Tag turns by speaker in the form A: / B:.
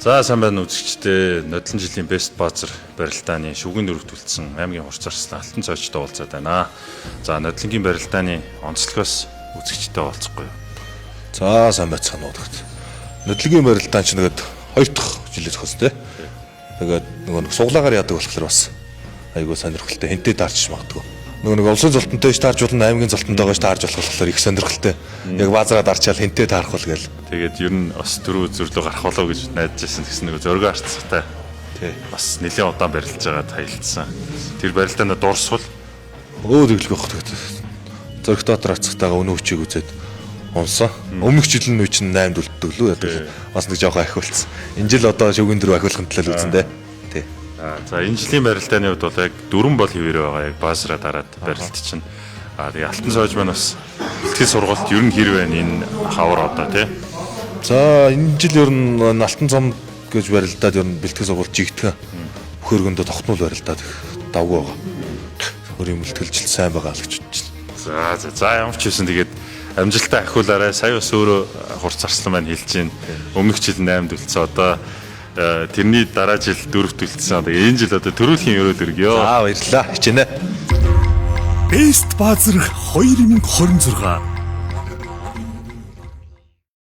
A: За, сайн байна үзэгчдээ. Нодлон жилийн Best Баазар барилдааны шүгэн дөрөвт үлдсэн аймгийн хурц арслан Алтан цойчтой уулзаад байна. За, Нодлонгийн барилдааны онцлогоос үзэгчтэй уулзахгүй юу?
B: За, сайн байцгаана уу гэдэгт. Нодлогийн барилдаан ч нэгэд хоёр дахь жилээ зохиосон тий. Тэгээд нөгөө нэг суглаагаар яадаг болохоор бас айгүй сонирхолтой, хэнтэй таарч магадгүй. Нөгөө нэг улсын золтонтой ч таарч болно, аймгийн золтонтойгоо ч таарч болох болохоор их сонирхолтой. Яг баазраа дарчаал хэнтэй таарах бол гээл.
A: Тэгээд ер нь бас дөрөв үзэрлөө гарах болоо гэж найдаж байсан. Тэгсэн нэг зөргөө арцтай.
B: Тий.
A: Бас нэлээд удаан барилдаж байгаа таялдсан. Тэр барилдаанд дурсвал
B: Өө, тэглэх байх тэгээд. Зөрөх дотор ацхтайгаа өнөө хүчийг үзээд унсан. Өмнөх жил нь үе чинь 8-д үлддэг лүү яадаг. Бас нэг жоохон ахиулсан. Энэ жил одоо шүгэн дөрөв ахиулахын талаар үзэн дээ. Тий.
A: За, энэ жилийн барилдааны хувьд бол яг дөрвөн бол хэвээрээ байгаа, яг баазраа дараад барилт чинь. Тэгээ Алтан сойж маань бас бэлтгэл сургалт ер нь хэр байна энэ хавар одоо, тий?
B: За, энэ жил ер нь Алтан цом гэж барилдаад ер нь бэлтгэл сургалт жигтгэн. Бүх өргөндөө тогтмол барилдаад давгүй байгаа. Өөрийн бэлтгэлжил сайн байгаа л гэж бодож байна.
A: За, ямар ч байсан тэгээд амжилтаа ахиулаарай. Сая бас өөрөө хурц арслан маань хэлж байна. Өмнөх жил 8-д үлдсэн. Одоо тэрний дараа жил 4-т үлдсэн. Тэгээ энэ жил одоо төрүүлхийн өрөөд өргөё.
B: За, баярлалаа. Хичээнэ.
C: Best Баазар 2026.